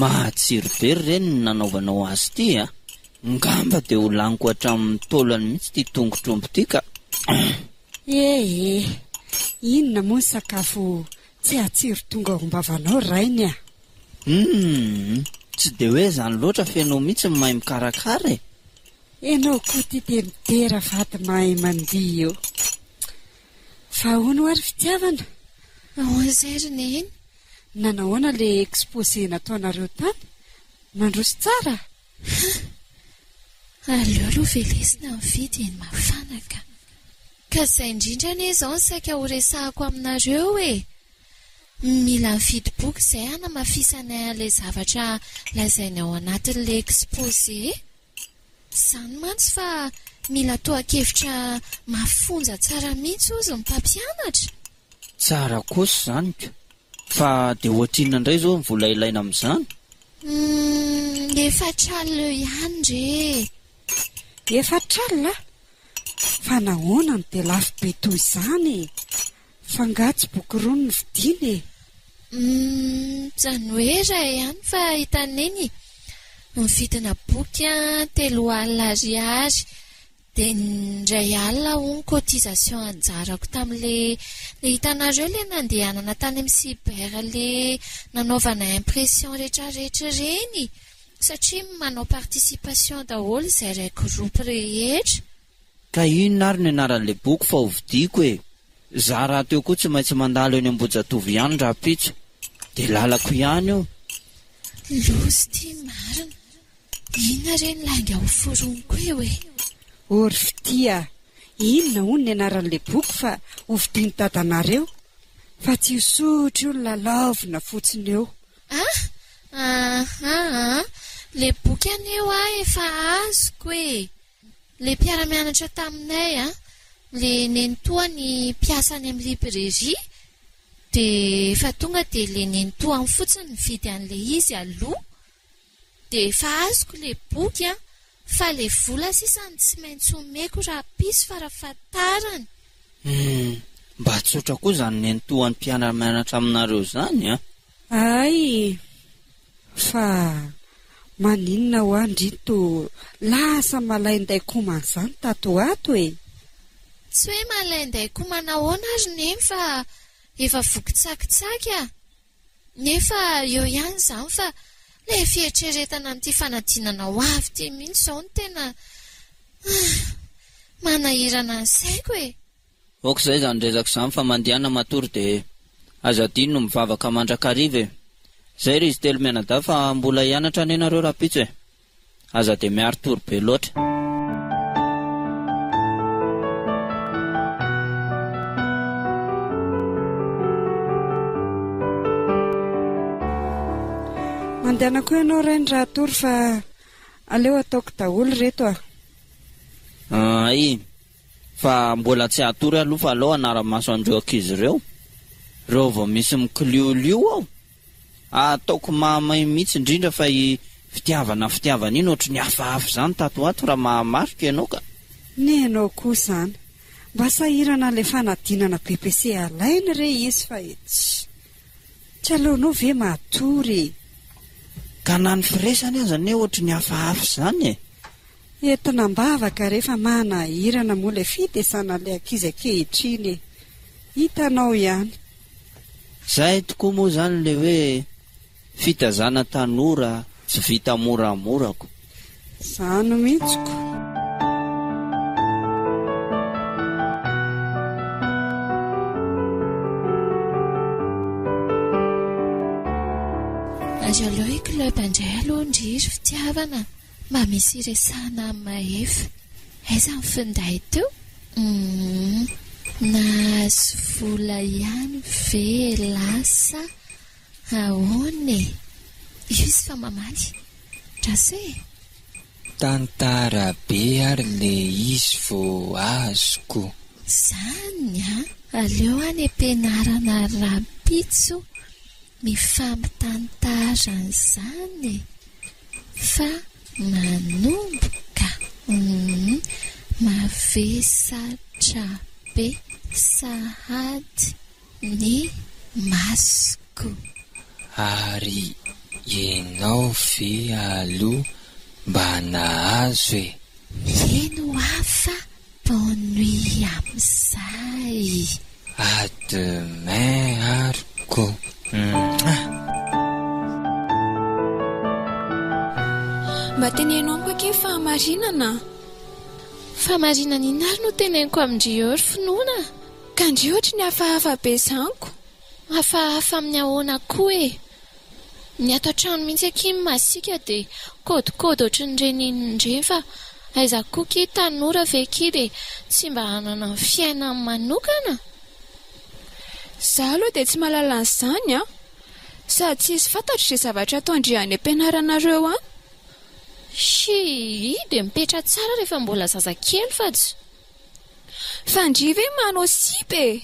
S6: Mahatsiro be ry reny ny nanaovanao azy ity a! Ngamba dia ho laniko hatramin'ny taolany mihitsy ity tongotr'omby ity ka!
S5: Eh eh! Inona moa ny sakafo tsy hatsiro tonga ao am-bavanao rainy a!
S6: Humm! Tsy dia hoe izany loatra fa ianao mihitsy no mahay mikarakara e!
S5: Ianao koa ity dia midera vady mahay mandihy io. Fa ahoana hoa ry fitiavana?
S7: Ahoana izay ry Neny?
S5: Nanahoana ilay exposé nataonareo tany? Nandroso tsara?
S7: Hah! Aleo aloha velesina ny vy dia ny mafana ka! Ka izay indrindra anie izao no saika ho resahako aminareo e! Mila mividy boky izay hanamafisanay an'ilay zavatra lazainy ao anatin'ilay exposé. Izany mantsy fa mila tohan-kevitra mafonja tsara mihitsy hozy ny mpampianatra.
S6: Tsara kosa izany ko! Fa dia ohatrinona indray izao ny vola ilaina amin'izany?
S7: Humm, efatr'alina eo ihany re e!
S5: Efatr'alina? Fa nahoana no dia lafo be toy izany e? Fa angaha tsy boky roa no novidiana e?
S7: Humm, izany hoe iray ihany fa hitan'i Neny e! Nividina boky an, 30 alina ariary. Dia indray alina hono cotisation anjarako tamin'le le hitanareo le nandehanana tany amin'ny cyber le nanaovana impression retraretra ireny satria manao participation daholo izay iray groupe rehetra.
S6: Ka inona ary no anaran'ilay boky fa hovidiako e! Za rahateo koa tsy maintsy mandalo eny Ambohijatovo ihany rahampitso dia lalako ihany io.
S7: Loza ity marina. Inona re ny lainga ho foroniko eo e?
S5: Ô ry fitia a! Inona hono ny anaran'ilay boky fa hovidian'i dadanareo? Fa tsy io sotro io no lalaovina fotsiny eo.
S7: A! Aha! Ilay boky anie hoa efa azoko e! Ilay mpiara-mianatra taminay an, ilay nenitoany mpiasa any amin'ny librairie, dia efa tonga dia ilay nenitoany fotsiny nividy an'ilay izy aloha. Dia efa azoko ilay boky an, fa ilay vola sisa no tsy maintsy omeko rahampitso farafahatarany.
S6: Humm, mba tsotra koa izany nenitoan'ny mpiara-mianatra aminareo izany an!
S5: Hay! Fa maninona hoa ndry to lasa malainday komana izany tato ho ato e?
S7: Tsy hoe malainday komana ahoana ary Neny fa efa voky tsakitsaky ah! Nefa eo ihany izany fa ilay fieritreretana an'ity fanadinana ho avy ity mihitsy izao no tena manahirana ny saiko e!
S6: Ok izay izany resaka izany fa mandehana matory dia aza adino ny mivavaka mandrakariva e! Izay ry izy telo mianadahy fa mbola hianatra anie nareo rahampitso e! Aza dia miari-tory be loatra.
S5: Mandehana koa ianao Rainy raha hatory fa aleo ataoko daholo ireto a.
S6: Hay, fa mbola tsy hatory aloha fa aleo hanara-maso an'ireo ankizy ireo. Reo vao misy mikiliolio ao. Ataoko mahamay mihitsy indrindra fa i fitiavana fitiavana iny ohatry ny hafahafa izany tato ho ato raha mahamarika ianao ka.
S5: Nenao koa izany. Mba sahirana ilay fanadinana BEPC alainy re izy fa etsy. Tsy aleonao ve matory e.
S6: Ka na ny firesany aza anie ohatry ny hafahafa izany e.
S5: Entina am-bavaka re fa manahirana moa ilay fitezana ilay ankizy ankehitriny e. Hitanao ihany.
S6: Zay tokoa moa zany le hoe fitazana tanora tsy vita moramora ko.
S5: Zany mihitsy ko.
S7: Ary aleo i club indray aloha ndry ry fitiavana mba misy iresahana amin'i Mahefa. Aiza ny finday teo? Humm. Nahazo vola ihany ve lasa ahoana e? Io izy fa mamaly. Drasa e!
S3: Tantara be ary le izy vao azoko.
S7: Zany an! Aleo any am-pianarana rahampitso mifampitantara an'izany e! Fa manomboka humm mavesatra be sahady ny masoko.
S3: Ary ianao ve aloha mba nahazo e?
S7: Eny hoa fa bonne nuit amizay.
S3: À demain ary ko. Mouah.
S4: Mba teneno amiko akia ny fahamarinana a!
S7: Fahamarinana inona ary no teneniko amin-dry eo ry finoana?
S4: Ka ndry ohatry ny hafahafa be zany ko!
S7: Hafahafa amin'ny ahoana koa e? Ny ato an-trano mihitsy akia ny masiaka dia kôdikôdy ohatran'ireny inona ireny fa aiza koa kia tanora ve kia dia tsy mba hanana ny fiainany manokana?
S4: Za aloha dia tsy mahalala an'izany an! Sady tsisy fantatro izay zavatra ataon-dry any am-pianaranareo any.
S7: Shii! Dia mipetra tsara rehefa mbola zazakely fa tsy.
S4: Fa ndry ve manao sipa e!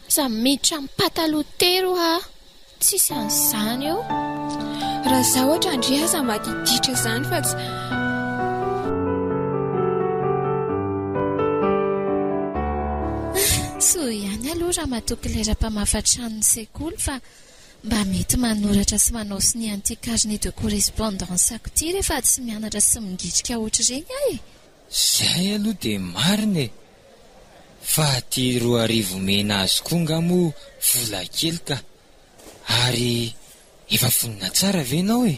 S7: Aza miditra amin'ny pataloha tery hoa, tsisy an'izany eo.
S4: Raha za ohatra ndry aza madiditra izany fa tsy.
S7: Soa ihany aloha Ramatoa Claire mpamafa tranon'ny sekoly fa mba mety manoratra sy manao sonia an'ity carnet de correspondance-ko ity rehefa tsy mianatra sy mingitrika ohatr'ireny aho e!
S3: Zay aloha dia marina e! Fa ty 2000 omena azy koa nga moa vola kely ka! Ary efa vonona tsara ve enao e?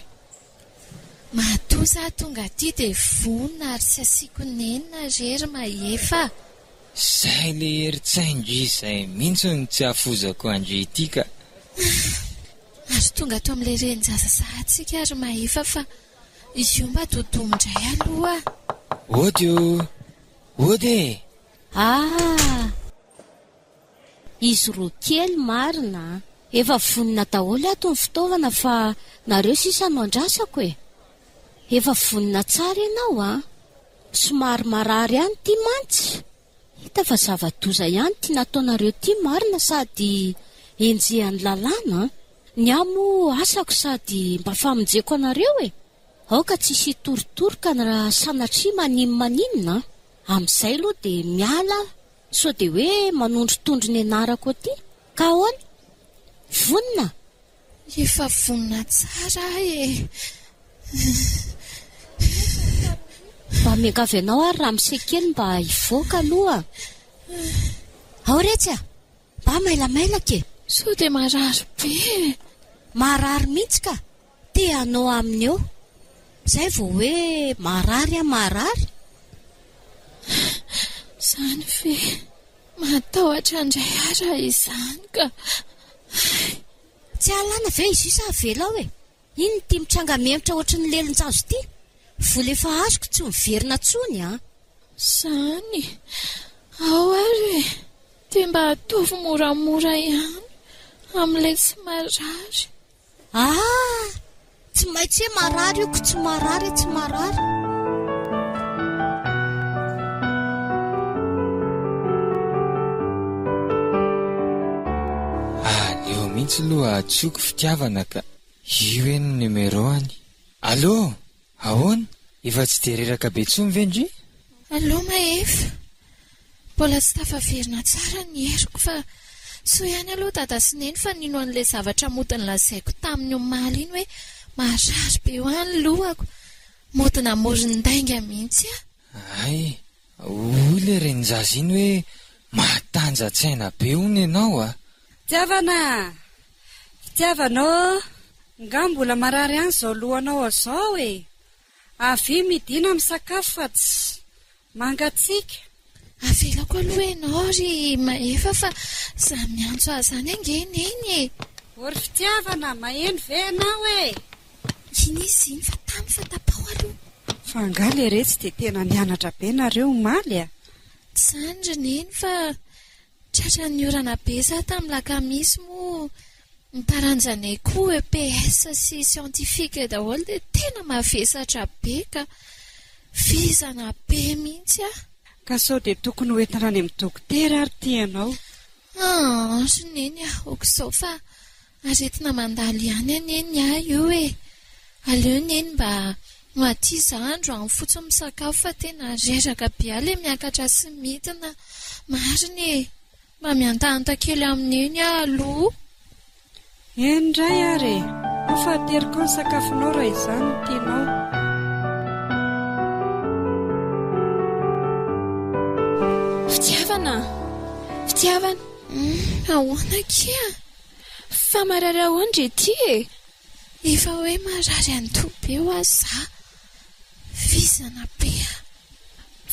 S7: Matoa za tonga aty dia vonona ary tsy asiako nenina re ry Mahefa a!
S3: Zay le herin-tsain-dry zay mihitsy no tsy hafozako an-dry ity ka!
S7: Ary tonga ato amin'ilay renin-jaza sahatsika ry Mahefa fa Izy io mba dodom indray aloha.
S3: Ody o! Ody e!
S2: Ah! Izy roa kely marina an! Efa vonona daholo ato ny fitaovana fa nareo sisa no andrasako e! Efa vonona tsara ianao an! Somary marary ihany ity mantsy! Hita fa zava-doza ihany ity nataonareo ity marina sady enjehan'ny lalàna an! Ny ahy moa asako sady mba famonjeko anareo e! Aoka tsy hisy hitorotoroka ny raha sanatria manin maninona an! Amin'izay aloha dia miala aho sao dia hoe manondrotondro ny anarako aty. Ka ahoana? Vonona?
S7: Efa vonona tsara aho e!
S2: Mba miangavy anao ary ramose kely mba hivoaka aloha. Ao retsy a! Mba mailamailaka e!
S7: Sao dia marary be e!
S2: Marary mihitsy ka! Te hanao aminy eo. Izay vao hoe marary aho marary.
S7: Izany ve? Matahotra indray aho raha izany ka.
S2: Tsy hahalana ve izy io sa avela ao e? Inona ity mitranga mihemotra ohatry ny lelon-jazo ity? Vola efa azoko tsy miverina intsony an!
S7: Izany? Ao ary e! Dia mba ataovy moramora ihany amin'ilay tsy marary.
S2: Ah! Tsy maintsy hoe marary io ko tsy marary e tsy marary.
S3: Aleo mihitsy aloha antsoiko fitiavana ka. Io eny ny numéro-ny. Allô! Ahoana? Efa tsy dia reraka be intsony ve ndry?
S7: Allô Mahefa! Mbola tsy tafaverina tsara ny heriko fa soa ihany aloha dada sy neny fa nino an'ilay zavatra mody nolazaiko taminy omaly iny hoe marary be hoa ny lohako. Mody namoron-dainga mihitsy aho.
S3: Hay, hoy ilay renin-jaza iny hoe mahatanja-tsaina be hono ianao a!
S5: Fitiavana a! Fitiavana ô! Nga mbola marary ihany izao lohanao ao izao e! Avia midina misakafo fa tsy. Mangatsiaka.
S7: Avelako aloha ianao ry Mahefa fa za miantso azy any ange Neny e!
S5: Ô ry fitiavana, maheno ve ianao e?
S7: Iny izy iny fa tamy fa tapaho aloha.
S5: Fa angaha leretsy dia tena nianatra be nareo omaly a?
S7: Tsy izany ry neny fa tratran'ny orana be za tamin'ny lakamisy moa ny taranjanay koa EPS sy scientifique daholo dia tena mavesatra be ka. Vizana be mihitsy aho.
S5: Ka sao dia tokony ho entina any amin'ny dokotera ary ity ianao?
S7: Aa ry neny a, aok'izao fa aretina mandalo ihany anie ny ahy io e! Aleo neny mba ho aty za androany fotsiny misakafo fa tena reraka be aho le miakatra sy midina, marina e! Mba miantahanta kely amin'i neny aho aloha.
S5: Eny indray ary e! Ao fa ateriko ao ny sakafonao raha izany no tianao.
S4: Fitiavana! Fitiavana!
S7: Hum, ahoana akia?
S4: Fa marary ahoana ndry ity e?
S7: Efa hoe marary andoha be hoa za. Vizana be a!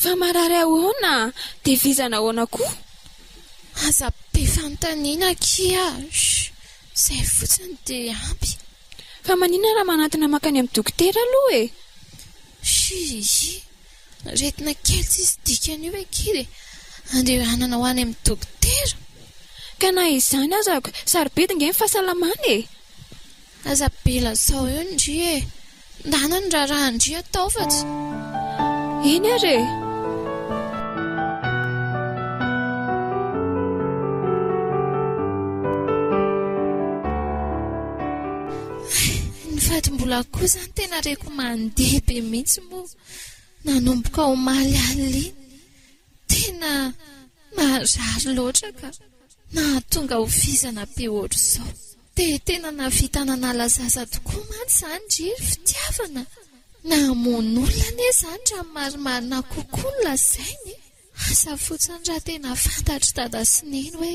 S4: Fa marary ahoana? Dia vizana ahoana koa?
S7: Aza be fanontaniana akia a! Izay fotsiny dia ampy.
S4: Fa maninona raha manantona mankany amin'ny dokotera aloha e?
S7: Shhh! Aretina kely tsisy dikany io akia dia andehanana ho any amin'ny dokotera?
S4: Ka na izany aza sarobidy nge ny fahasalamana e!
S7: Aza be lazao eo ndry e! Ndana ny raharahan-dry atao fa tsy.
S4: Eny ary e!
S7: Ny fadim-bola koa izany tena reko mandeha be mihitsy moa nanomboka omaly alina iny. Tena marary loatra ka. Nahatonga ho vizana be ohatr'izao. Dia tena nahavita nanala zaza tokoa mantsy izany ry ry fitiavana. Namono olona anie izany raha ny marimarina kokoa no lazaina e. Asa fotsiny raha tena fantatr'i Dada sy Neny hoe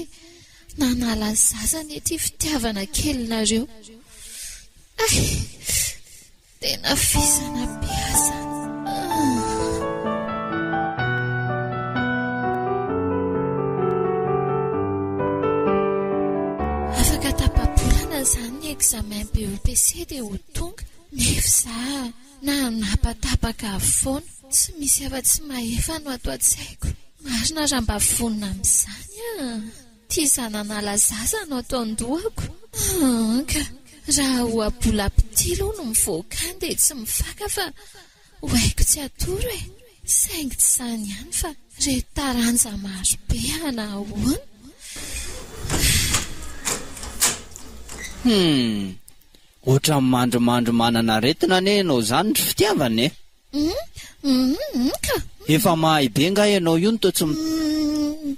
S7: nanala zaza anie ity fitiavana kelinareo. Hay! Tena vizana be aza ah. Afaka tapa-bolana izany ny examen BEPC dia ho tonga, nefa za nanapatapaka foana. Tsy misy afa-tsy mahefa no ato an-tsaiko. Marina raha mba vonona amin'izany ah. Ty zananala zaza no ato an-dohako an ka raha ohabolam-pitia aloha no mivoaka any dia tsy mifaka fa ho haiko tsy atoro e! Saingy tsy izany ihany fa reto taranja maro be ana ahoana?
S6: Humm! Ohatran'ny mandrimandry manana aretina anie ianao izany ry fitiavana e!
S7: Humm humm ka!
S6: Efa mahay be nga ianao io no toa tsy mi.
S7: Humm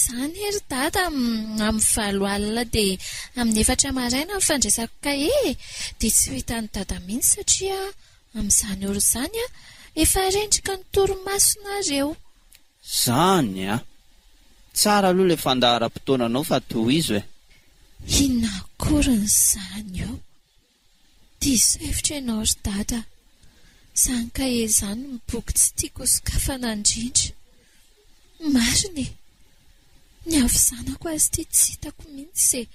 S7: zany ry dada amin'ny valo alina dia amin'ny efatra maraina ny fandraisako kahie e! Dia tsy ho hitan'i dada mihitsy satria amin'izany ora izany aho efa rendrika ny torimasonareo.
S6: Zany a! Tsara aloha ilay fandaharam-potoananao fa tohizo e!
S7: Inona akoriny izany io? Diso hevitra ianao ry dada a! Izany kahie izany no boky tsy tiako hosokafana indrindra. Marina e! Ny havizanako azy ity tsy hitako mihitsy izay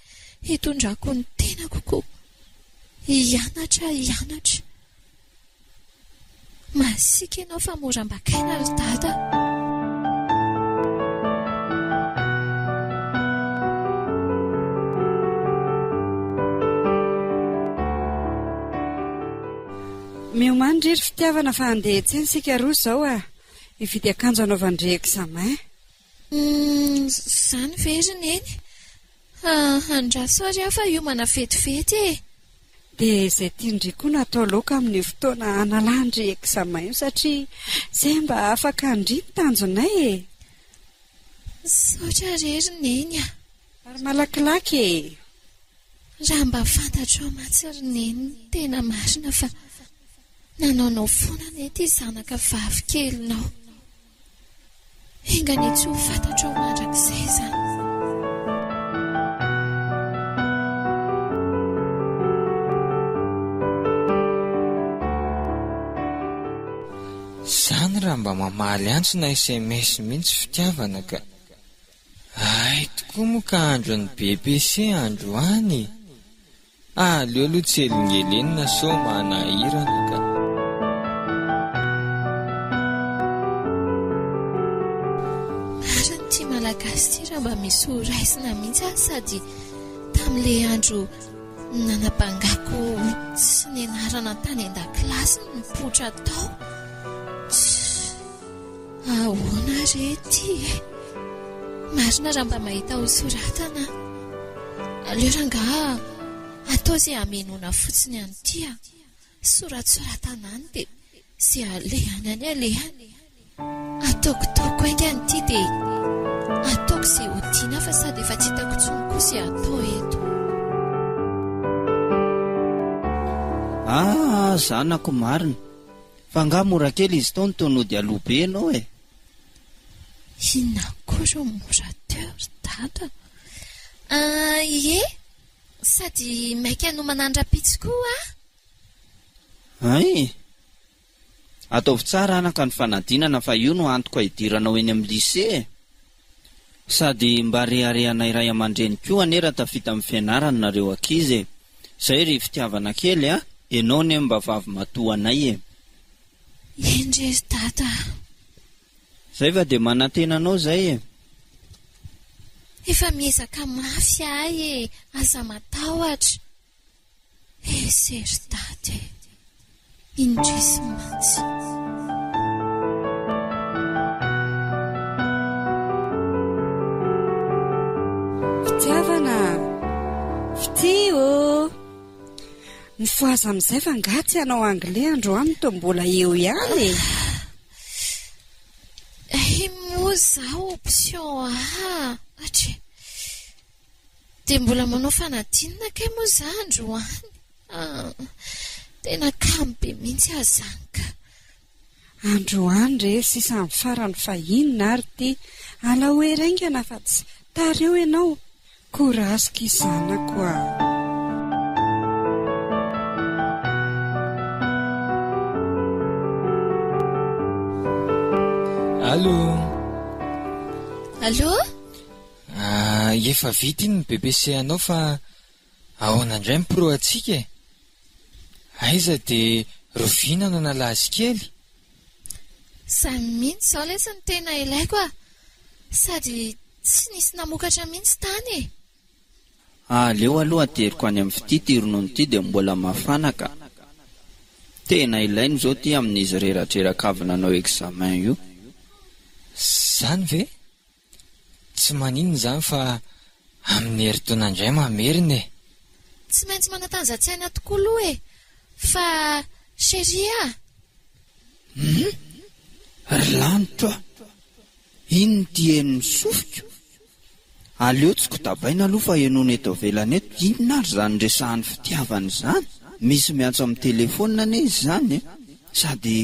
S7: hitondrako ny tenako koa. Hianatra hianatra. Masiaka ianao fa mora ambakaina ry dada a!
S5: Miomàna re ry fitiavana fa handeha hiantsena isika roa izao a! Hividy akanjo hanaovan-dry examen.
S7: Humm, izany ve ry Neny? Andraso ary aho fa hiomana vetivety e!
S5: Dia izay tian-dry koa no atao laoka amin'io fotoana hanalan-dry examen io satria izay mba afaka an-dry ny tanjonay e!
S7: Misaotra re ry Neny a!
S5: Ary malakilaky e!
S7: Raha mba fantatrao mantsy ry Neny ny tena marina fa nanaonao foana anie ity zanaka vavy kelinao. Enga anie tsy ho fantatrao mandrakizay izany.
S3: Zany raha mba mamaly antso na sms mihitsy fitiavana ka. Hay tokoa moa ka andron'ny BEPC androany e! Aleo aloha tsy helingelenina sao manahirana ka.
S7: Marina ity Malagasy ity raha mba misy ho raisina mihitsy aho sady tamin'ilay andro nanabangako tsy nianarana tany an-dakilasy no nipoitra tao. Tssy. Ahoana re ity e? Marina raha mba mahita ho soratana aho. Aleo rangaha atao izay hamenoana fotsiny an'ity a. Soratsoratana any dia izay alehany any alehany. Ataokitaoko haingana ity dia ataoko izay ho tiana fa sady efa tsy hitako intsony koa izay atao eto.
S6: Aa zanako marina. Fa angaha mora kely izy tao no toa nody aloha be ianao e?
S7: Inona koa ireo mora teo ry dada a! Ie, sady maika hanomana ny rahampitso koa aho.
S6: Hay! Ataovy tsara anaka ny fanadinana fa io no antoka hidiranao eny amin'ny lycée e! Sady mba reharehanay ray aman-dreny koa anie raha tafita amin'ny fianarana nareo ankizy e! Zay ry fitiavana kely a! Enao anie mba vavy matoa anay e!
S7: Eny re ry dada a!
S6: Zay fa dia manantena anao zay e!
S7: Efa miezaka mafy ahy e! Aza matahotra! Ese ry dada e! Indrisy mantsy.
S5: Fitiavana! Fitia ô! Mifohaza amin'izay fa angaha tsy hanao anglais androany toa mbola eo ihany e!
S7: Hay moa izaho option A! Atri! Dia mbola manao fanadinana kay moa za androany? Ah, tena kamo be mihitsy aho zany ka.
S5: Androany re sisa amin'ny farany fa inona ary ity? Alao hery haingana fa tsy tara eo ianao. Courage ky zanako a!
S3: Allô?
S7: Allô?
S3: Ah, efa vita iny ny BPC anao fa ahoana indray ny pro antsika e? Aiza dia roviana no nalaza kely?
S7: Izany mihitsy izao lesy no tena ilaiko a! Sady tsy nisy namokatra mihitsy tany e!
S6: Aleo aloha ateriko any amin'ny fitia ity ronono ity dia mbola mafana ka! Tena ilaina izao ity amin'izy reradreraka avy nanao examen io.
S3: Izany ve? Tsy maninona izany fa amin'ny herintaona indray mamerina e!
S7: Tsy maintsy manatanjan-tsaina tokoa aloha e! Fa chérie a!
S6: Hum! Ry lanitro a! Inona ity henon'ny sofiko? Aleo tsy kotabaina aloha fa henoina eto ivelany eto, inona ary izany resahan'ny fitiavana izany? Misy miantso amin'ny telefaonina anie izy izany e! Sady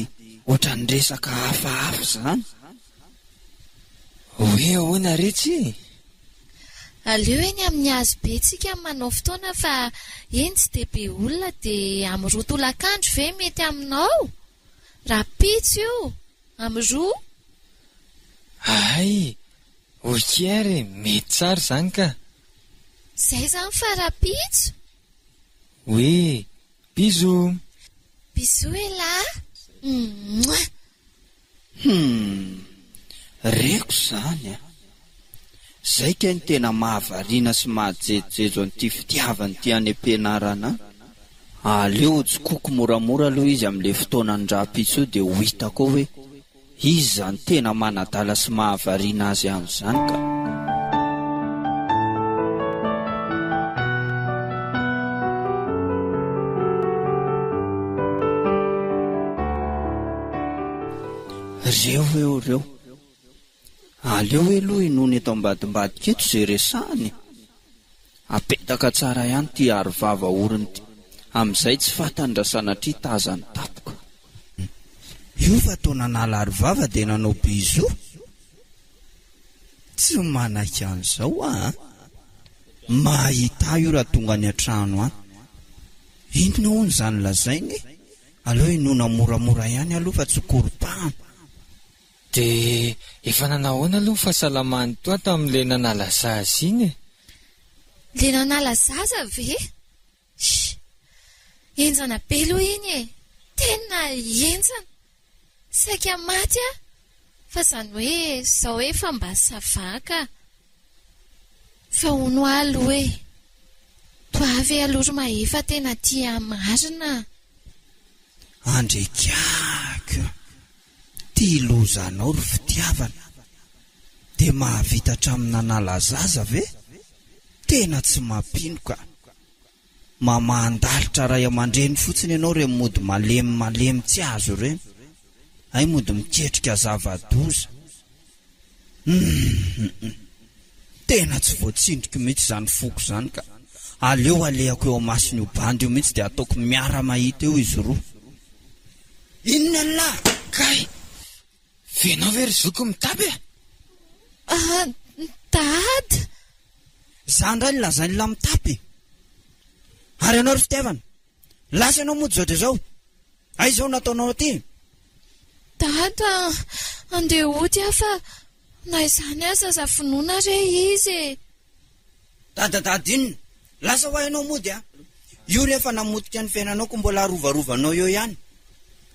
S6: ohatran'ny resaka hafahafa izany.
S3: Hoe ahoana re tsy e?
S7: Aleo eny amin'ny hazo be tsika manao fotoana fa eny tsy dia be olona dia amin'ny roa tolakandro ve mety aminao? Rahampitso io, amin'ny roa.
S3: Hay! Ok ary e, mety tsara izany ka.
S7: Izay izany fa rahampitso.
S3: Hoe, bisous.
S7: Bisous elah. Mouah.
S6: Humm! Reko izany a! Zay kay no tena mahavariana sy mahajejojejo an'ity fitiavana ity any am-pianarana any. Aleo hojokoko moramora aloha izy amin'ilay fotoanan'ny rahampitso io dia ho hitako eo hoe iza izany tena manadala sy mahavariana azy any izany ka. Reo eo reo. Aleo aloha inoana eto ambadimbadika eto izay resahana e. Apetaka tsara ihany ity arovava orona ity. Amin'izay tsy fantany raha sanatria tazany tampoka. Io fa toa nanala arovava dia nanao bisous. Tsy manaiky an'izao aho an! Mahita ahy io raha tonga any an-trano any. Inona hono izany lazainy e? Aleo henoina moramora ihany aloha fa tsy koropahana.
S3: Dia efa nanahoana aloha ny fahasalaman'i toi tamin'ilay nanala zaza iny e?
S7: Ilay nanala zaza ve? Shh! Henjana be aloha iny e! Tena henjana! Saika maty aho! Fa izany hoe izao efa mba ça va ka! Fa hono hoa aloha e! Toa ve aloha ry Mahefa tena tia ahy marina a!
S6: Andriakiako! Ty lozanao ry fitiavana! Dia mahavita hatramin'ny nanala zaza ve? Tena tsy mampino ka! Mamahan-dalitra ray aman-dreny fotsiny ianao ireny mody malemy malemy tsy azo ireny. Hay mody miketrika zava-doza. Humm. Tena tsy voatsindriko mihitsy izany foko izany ka. Aleo alehako eo amason'io bandy io mihitsy dia ataoko miara-mahita eo izy roa. Inona elah?
S3: Kay! F'enao ve ry zoky mitapy e?
S7: Ah, Dada!
S6: Za ndray no lazain'lah mitapy e! Ary ianao ry fitiavana? Lasa ianao mody izao dia izao? Aiza izao no nataonao aty e?
S7: Dada, andeha hody aho fa na izany aza aza vonoina re izy e!
S6: Dada dada inona? Lasa hoa ianao mody a! Io re efa namotika ny fiainanao ko mbola arovarovanao eo ihany.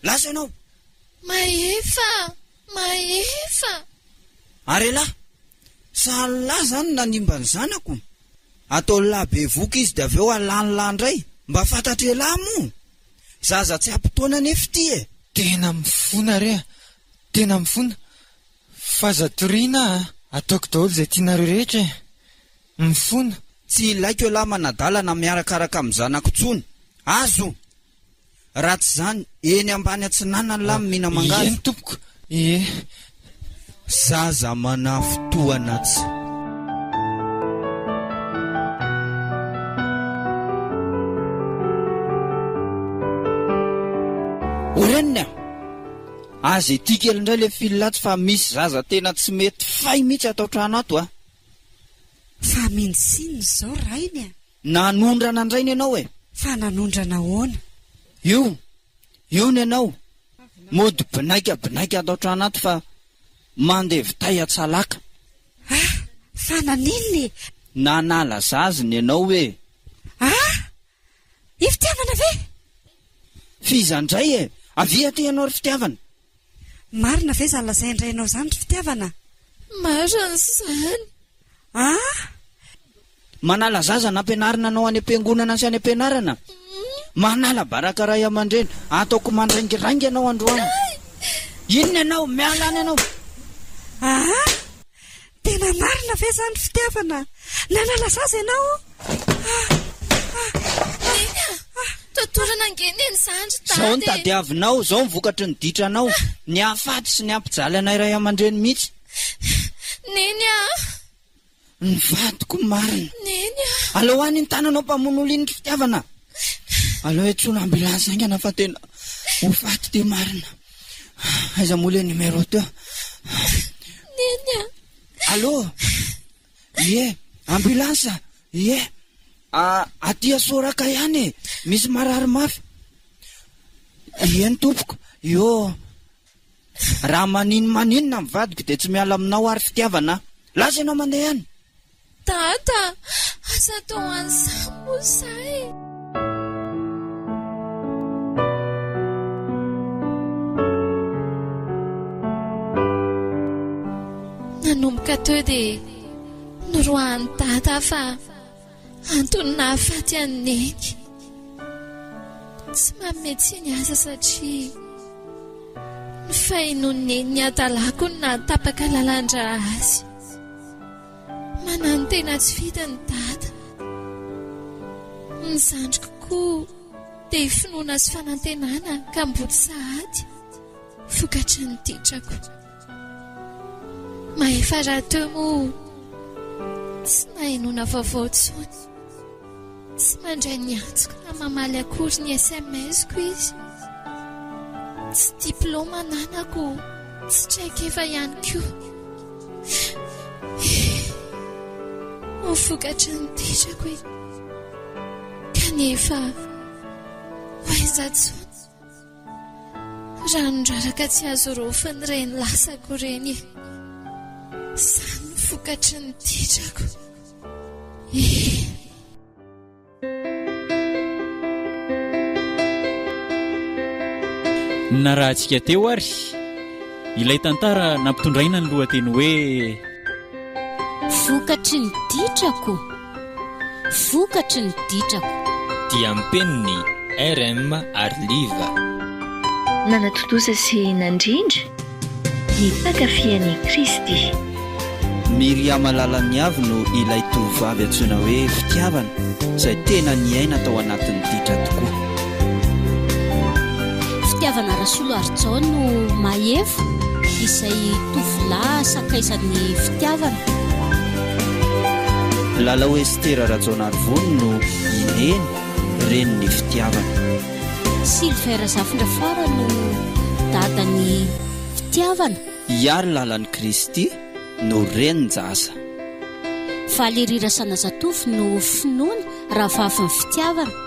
S6: Lasa ianao!
S7: Mahefa! Mahefa!
S6: Ary elah! Sahalin'lah zany nanimba ny zanako? Ataon'lah bevoka izy de avy eo alan'lah ndray? Mba fantatr'elah moa? Zaza tsy ampy taona anefa ity e!
S3: Tena mifona re a! Tena mifona! Fa aza toriana a! Ataoko daholo izay tianareo rehetra e! Mifona!
S6: Tsy ilaiko elah manadala na miarakaraka amin'ny zanako tsony! Azo! Raha tsy izany, eny ambany atsinanana lahy mihina mangahazo.
S3: Eny tompoko, ie.
S6: Zaza manafintohana tsy. O reniny a! Aza ety kely indray le fil atsy fa misy zaza tena tsy mety fay mihitsy ato an-trano ato a!
S5: Fa minsinina izao rainy a!
S6: Nanondrana indray ny anao e!
S5: Fa nanondrana ahoana?
S6: Io, io ny anao. Mody binaika binaika ato an-trano ato fa mandevitay an-tsalaka.
S5: Ah! Fa naninona e?
S6: Nanala zaza ny anao e!
S5: Ah! I Fitiavana ve?
S6: F'iza indray e? Avia aty ianao ry Fitiavana.
S5: Marina ve izany lazain-drainao izany ry Fitiavana?
S7: Marina izany.
S5: Ah!
S6: Manala zaza nampianarina anao any am-piangonana sy any am-pianarana? Manala baraka ray aman-dreny, ataoko mandraingiraingy ianao androany. Inona ianao? Miala any ianao.
S5: Ah! Tena marina ve izany ry Fitiavana? Nanala zaza ianao? Ah! Ah!
S7: Neny a! Totorana ange neny izany ry
S6: Izao no
S7: dada e!
S6: tadiavinao, izao ny vokatry ny ditranao. Ny hahafaty sy ny hampijaly anay ray aman-dreny mihitsy.
S7: Neny a!
S6: Ny vadiko marina.
S7: Neny a!
S6: Aleo any ny tananao mpamono olona iny ry fitiavana. Aleo antsoina ambulance haingana fa tena ho faty ity marina. Aiza moa le numéro teo?
S7: Neny a!
S6: Allô? Ie, ambulance? Ie. Aty Asoraka ihany e, misy marary mafy. Eny tompoko, io. Raha manino maninona ny vadiko dia tsy miala aminao aho ry fitiavana a! Lasa ianao mandeha any!
S7: Dada, aza atao an'izany moa izay e! Nanomboka teo dia noroahan'i Dada aho fa Antony nahafaty an'i Neny. Tsy manome tsiny aza satria ny fahenoan'i Neny ny hadalako no nahatapaka lalan-drà azy. Mananotena tsy fidiny Dada. Ny zandriko koa dia finoana sy fanantenana ka mbola sahady vokatry ny ditrako. Mahefa rahateo moa tsy nahenoana vaovao intsony. Tsy mandray ny antsoko na mamaly akory ny SMS-ko izy. Tsy diplaoma ananako, tsy traikefa ihany koa. Ho vokatry ny ditrako e. Kanefa ho aiza intsony? Ranon-draraka tsy azo raofina ireny lasako ireny e. Izany no vokatry ny ditrako. E.
S1: Narahantsika teo ary ilay tantara nampitondraina ny lohateny hoe.
S2: Vokatry ny ditrako, vokatry ny ditrako.
S3: Diam-peniny RM Arliva.
S8: Nanatontosa sy nandrindra ny Mpankafy an'i Kristy.
S6: Miriama Lalaniavy no ilay tovovavy antsoina hoe Fitiavana izay tena niaina tao anatin'ny ditra tokoa.
S2: Fitiavana Rasoloarijao no Mahefa izay tovolahy sakaizan'ny Fitiavana.
S6: Lalao Estera Rajaonarivony no i Neny, renin'ny Fitiavana.
S2: Silvère Zafindrafara no dadan'ny Fitiavana.
S6: Hiary lalan'i Kristy no renin-jaza.
S2: Valérie Rasanazatovo no finoana rahavavin'ny Fitiavana.